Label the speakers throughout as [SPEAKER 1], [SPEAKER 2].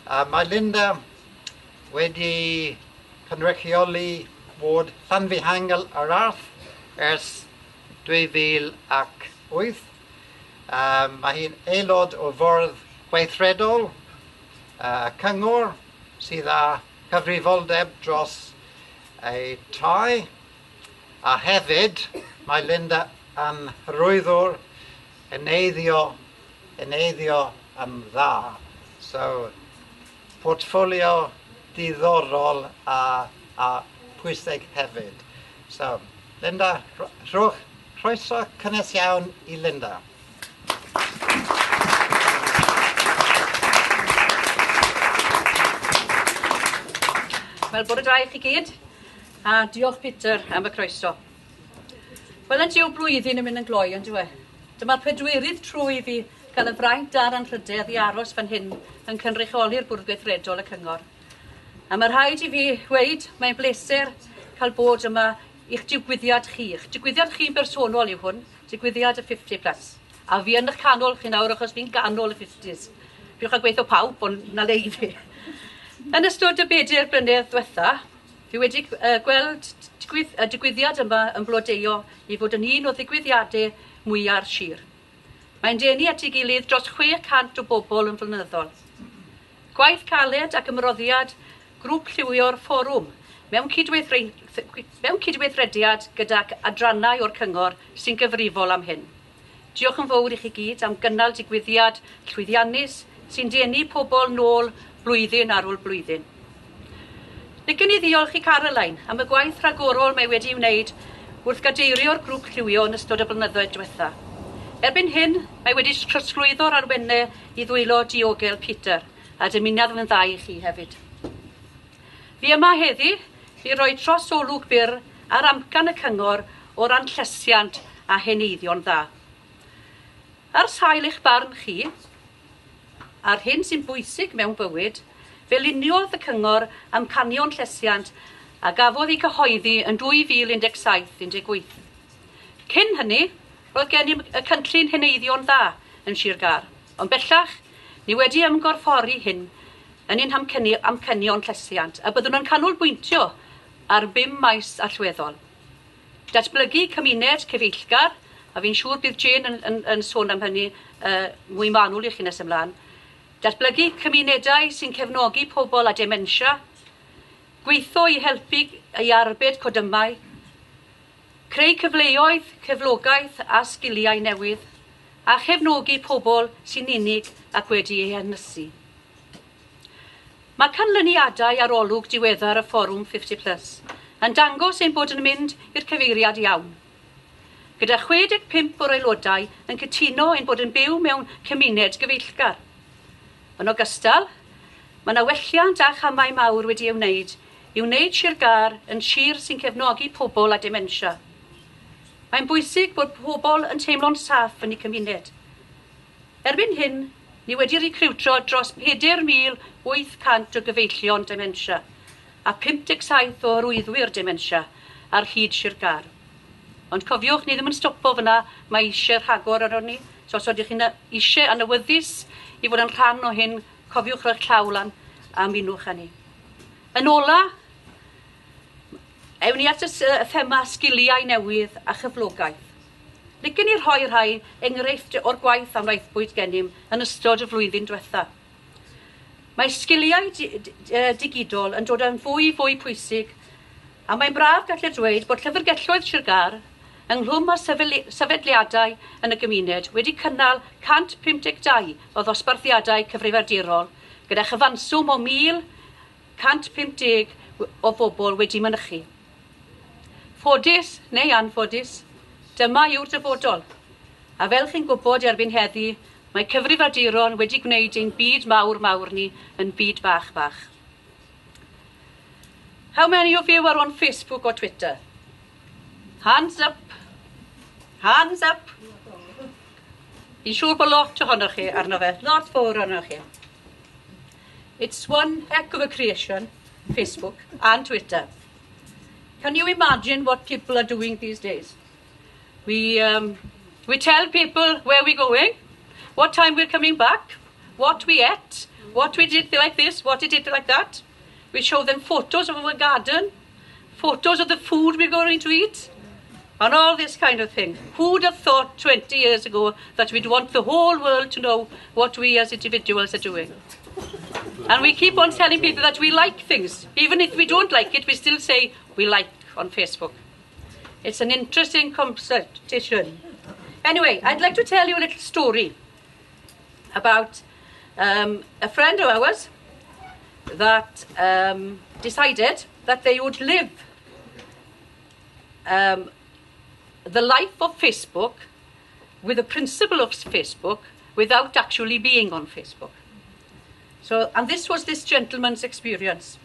[SPEAKER 1] Mae Linda wedi cynrychioli ward Llanfihangel yr Arth ers 2008. Mae hi'n aelod o fwrdd gweithredol cyngor sydd â cyfrifoldeb dros ei tai, a hefyd mae Linda yn hyrwyddwr heneiddio yn dda. So, portffolio diddorol a pwysig hefyd. So, Linda, rhowch croeso cynnes iawn i Linda.
[SPEAKER 2] Wel, bore da i chi gyd, a diolch Peter am y croeso. Wel, yn dyw blwyddyn yn mynd yn gloi, yn dyw e? Dyma'r pedwerydd tro i fi gael y fraint a'r anrhydedd i aros fan hyn yn cynrychioli'r Bwrdd Gweithredol y Cyngor. A mae rhaid i fi weud, mae'n bleser cael bod yma i'ch digwyddiad chi. I'ch digwyddiad chi'n bersonol yw hwn, digwyddiad y 50 plus. A fi yn eich canol chi nawr achos fi'n ganol y 50s. Fi'n cael gweithio pawb, ond na le i fi. Yn ystod y 4 blynedd diwetha, fi wedi gweld y digwyddiad yma yn blodeuo i fod yn un o ddigwyddiadau mwyaf sir. Mae'n denu at ei gilydd dros 600 o bobl yn flynyddol. Gwaith caled ac ymroddiad grŵp lliwio'r fforwm mewn cydweithrediad gydag adrannau o'r cyngor sy'n gyfrifol am hyn. Diolch yn fawr i chi gyd am gynnal digwyddiad llwyddiannus sy'n denu pobl nôl blwyddyn ar ôl blwyddyn. Licen i ddiolch i Caroline am y gwaith rhagorol mae wedi wneud wrth gadeirio'r grŵp lliwio yn ystod y blynyddoedd diwetha. Erbyn hyn, mae wedi trosglwyddo'r arwennau i ddwylo diogel Peter, a dymunaf yn dda i chi hefyd. Fi yma heddi i roi trosolwg byr ar amcan y cyngor o ran llesiant a heneiddio'n dda. Ar sail eich barn chi, a'r hyn sy'n bwysig mewn bywyd, fe luniodd y cyngor amcanion llesiant a gafodd ei cyhoeddi yn 2017-18. Cyn hynny, roedd gennym y cynllun heneiddio'n dda yn Sir Gâr, ond bellach ni wedi ymgorffori hyn yn ein amcanion llesiant a byddwn yn canolbwyntio ar 5 maes allweddol. Datblygu cymuned cyfeillgar, a fi'n siŵr bydd Jane yn sôn am hynny mwy manwl i chi nes ymlaen. Datblygu cymunedau sy'n cefnogi pobl â dementia, gweithio i helpu i arbed codymau, creu cyfleoedd, cyflogaeth a sgiliau newydd, a chefnogi pobl sy'n unig ac wedi eu hynysu. Mae canlyniadau arolwg diweddar y Fforwm 50 Plus yn dangos ein bod yn mynd i'r cyfeiriad iawn. Gyda 65 o'r aelodau yn cytuno ein bod yn byw mewn cymuned gyfeillgar. Yn ogystal, mae yna welliant a chamau mawr wedi ei wneud i wneud Sir Gâr yn sir sy'n cefnogi pobl â dementia. Mae'n bwysig bod pobl yn teimlo'n saff yn eu cymuned. Erbyn hyn, ni wedi recriwtio dros 4,800 o gyfeillion dementia a 57 o hyrwyddwyr dementia ar hyd Sir Gâr. Ond cofiwch, ni ddim yn stopo fyna, mae eisiau rhagor arnon ni. So os ydych chi'n eisiau yn awyddus i fod yn rhan o hyn, cofiwch roi'ch llaw lan a ymunwch â ni. Yn ola, ewn ni at y thema sgiliau newydd a chyflogaeth. Licen ni rhoi rhai enghraifft o'r gwaith a wnaethpwyd gennym yn ystod y flwyddyn diwetha. Mae sgiliau digidol yn dod yn fwy fwy pwysig, a mae'n braf gallu dweud bod llyfrgelloedd Sir Gâr ynghlwm â sefydliadau yn y gymuned wedi cynnal 152 o ddosbarthiadau cyfrifiadurol gyda chyfanswm o 1,150 o bobl wedi mynychu. Ffodus neu anffodus, dyma yw'r dyfodol. A fel chi'n gwybod erbyn heddi, mae cyfrifiaduron wedi gwneud ein byd mawr mawr ni yn byd bach bach. How many of you are on Facebook or Twitter? Hands up. Hands up. Fi'n siŵr bod lot ohonoch chi arno fe. Lot fawr ohonoch chi. It's one heck of a creation, Facebook and Twitter. Can you imagine what people are doing these days? We tell people where we're going, what time we're coming back, what we ate, What we did like this, what we did like that. We show them photos of our garden, photos of the food we're going to eat, and all this kind of thing. Who'd have thought 20 years ago that we'd want the whole world to know what we as individuals are doing? And we keep on telling people that we like things. Even if we don't like it, we still say we like on Facebook. It's an interesting competition. Anyway, I'd like to tell you a little story about a friend of ours that decided that they would live the life of Facebook with the principle of Facebook without actually being on Facebook. So, and this was this gentleman's experience.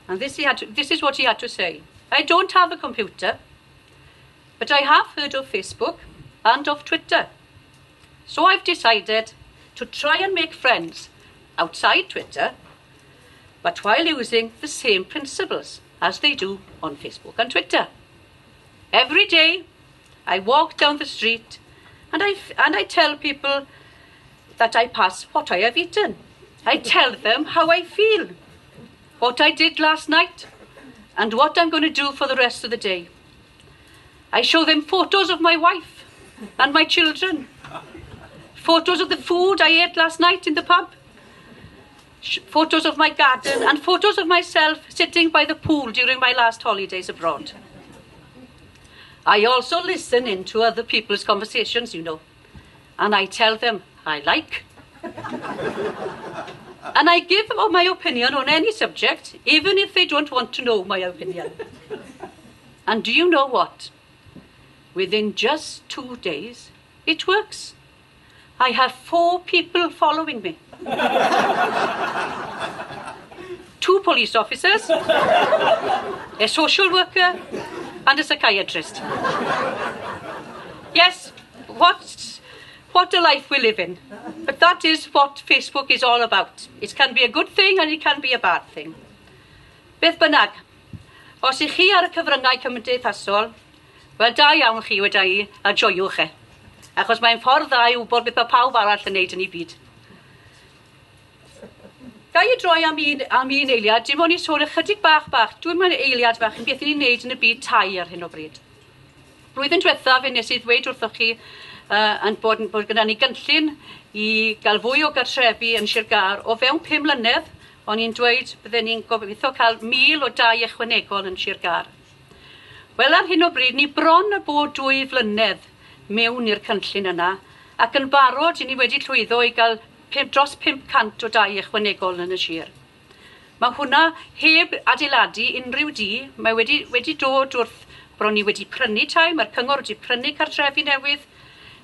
[SPEAKER 2] And this is what he had to say. "I don't have a computer, but I have heard of Facebook and of Twitter. So I've decided to try and make friends outside Twitter, but while using the same principles as they do on Facebook and Twitter. Every day I walk down the street and I tell people that I pass what I have eaten. I tell them how I feel, what I did last night, and what I'm going to do for the rest of the day. I show them photos of my wife and my children, photos of the food I ate last night in the pub, photos of my garden, and photos of myself sitting by the pool during my last holidays abroad. I also listen into other people's conversations, and I tell them I like. And I give them my opinion on any subject, even if they don't want to know my opinion. And do you know what? Within just 2 days, it works. I have four people following me: two police officers, a social worker, and a psychiatrist." Yes, what a life we live in. But that is what Facebook is all about. It can be a good thing and it can be a bad thing. Beth bynnag, os ych chi ar y cyfryngau cymdeithasol, wel, da iawn chi weda i, a joiwch e. Achos mae'n ffordd dda i wybod beth mae pawb arall yn neud yn ei byd. Ga i droi am un eiliad, dim ond i sôn ychydig bach bach, dwi'n mynd eiliad bach yn beth ni'n neud yn y byd tai ar hyn o bryd. Blwyddyn diwethaf fe nes i ddweud wrthoch chi yn bod gyda ni gynllun i gael fwy o gartrefi yn Sir Gâr o fewn 5 mlynedd. O'n i'n dweud bydden ni'n gobeithio cael 1,000 o dai ychwanegol yn Sir Gâr. Wel, ar hyn o bryd ni bron y bod 2 flynedd mewn i'r cynllun yna ac yn barod i ni wedi llwyddo i gael dros 500 o dai ychwanegol yn y sir. Mae hwnna heb adeiladu unrhyw dŷ, mae wedi dod wrth bron ni wedi prynu tai, mae'r cyngor wedi prynu cartrefi newydd.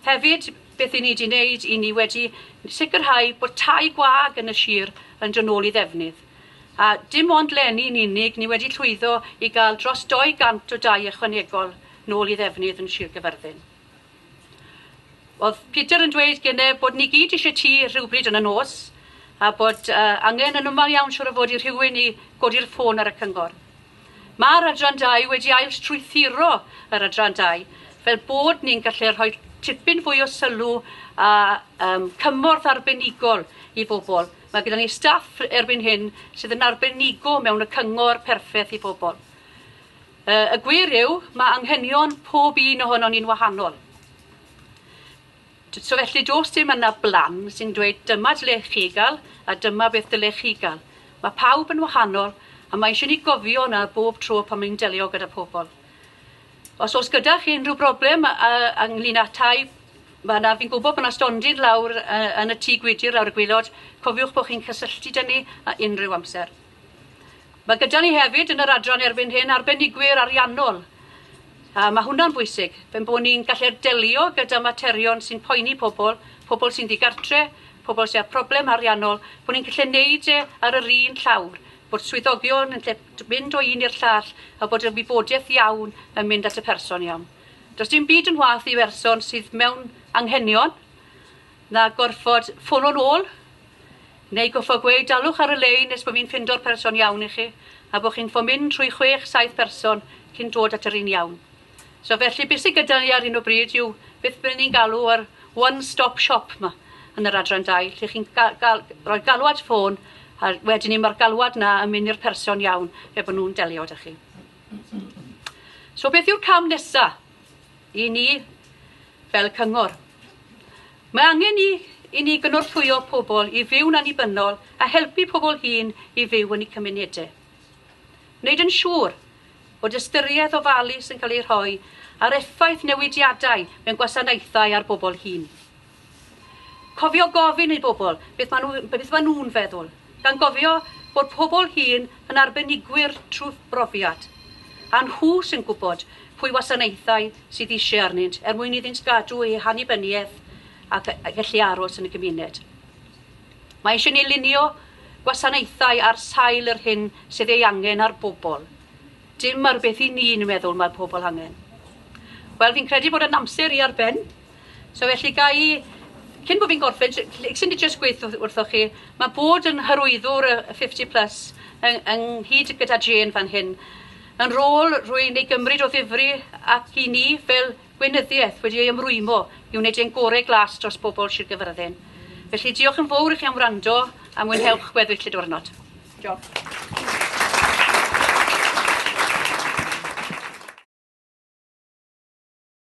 [SPEAKER 2] Hefyd, beth i ni wedi wneud, i ni wedi sicrhau bod tai gwag yn y sir yn dod nôl i ddefnydd. A dim ond leni yn unig, ni wedi llwyddo i gael dros 200 o dai ychwanegol nôl i ddefnydd yn Sir Gyfyrddin. Oedd Peter yn dweud gynne bod ni gyd eisiau tŷ rhywbryd yn y nos a bod angen yn aml iawn siŵr o fod i rhywun i godi'r ffôn ar y cyngor. Mae'r adran 2 wedi ail strwythuro yr adran 2 fel bod ni'n gallu rhoi tipyn fwy o sylw a cymorth arbenigol i bobl. Mae gyda ni staff erbyn hyn sydd yn arbenigo mewn y cyngor perffaith i bobl. Y gwir yw, mae anghenion pob un ohonon ni'n wahanol. So felly does dim yna blan sy'n dweud dyma dyle chi gael a dyma beth dyle chi gael. Mae pawb yn wahanol a mae eisiau ni gofio yna bob tro pan ni'n delio gyda pobl. Os oes gyda chi unrhyw broblem ynglyn â tai, mae yna, fi'n gwybod bod yna stondin lawr yn y tŷ gwydyr lawr y gwaelod, cofiwch bod chi'n cysylltu 'da ni a unrhyw amser. Mae gyda ni hefyd yn yr adran erbyn hyn arbenigwyr ariannol. A mae hwnna'n bwysig, fel bod ni'n gallu delio gyda materion sy'n poeni pobl, pobl sy'n ddigartre, pobl sy'n â problem ariannol, bod ni'n gallu neud e ar yr un llawr, bod swyddogion yn lle mynd o un i'r llall a bod y wybodaeth iawn yn mynd at y person iawn. Does dim byd yn wath i berson sydd mewn anghenion na gorfod ffono nôl neu gorfod gweud dalwch ar y lein nes bod fi'n ffindo'r person iawn i chi a bod chi'n gorffo mynd trwy chwech, saith person cyn dod at yr un iawn. So felly beth sydd gyda ni ar hyn o bryd yw beth byddwn ni'n galw yr one-stop shop 'ma. yn yr adran dai, lle chi'n rhoi galwad ffôn, a wedyn ni mae'r galwad na yn mynd i'r person iawn fe bod nhw'n delio 'da chi. So beth yw'r cam nesa i ni fel cyngor? Mae angen i ni gynorthwyo pobl i fyw'n annibynnol a helpu pobl hŷn i fyw yn eu cymunedau. Wneud yn siŵr bod ystyriaeth ofalus yn cael ei rhoi ar effaith newidiadau mewn gwasanaethau ar bobl hŷn. Cofio gofyn i bobl beth ma nhw'n feddwl, gan gofio bod pobl hŷn yn arbenigwyr trwy brofiad, a nhw sy'n gwybod pwy wasanaethau sydd eisiau arnynt er mwyn iddynt gadw eu hannibyniaeth ac gallu aros yn y gymuned. Mae eisiau ni lunio gwasanaethau ar sail yr hyn sydd ei angen ar bobl. Dim ar beth i ni'n meddwl mae pobl angen. Wel, fi'n credu bod yn amser i ar ben. So felly ga i, cyn bod fi'n gorffen, sy'n i just gweud wrthoch chi, mae bod yn hyrwyddwr y 50 plus ynghyd gyda Jane fan hyn, yn rôl rwy'n ei gymryd o ddifri ac i ni fel gweinyddiaeth wedi ei ymrwymo i wneud ein gorau glas dros bobl Sir Gaerfyrddin. Felly diolch yn fawr i chi am wrando a mwynhewch gweddill y diwrnod. Diolch.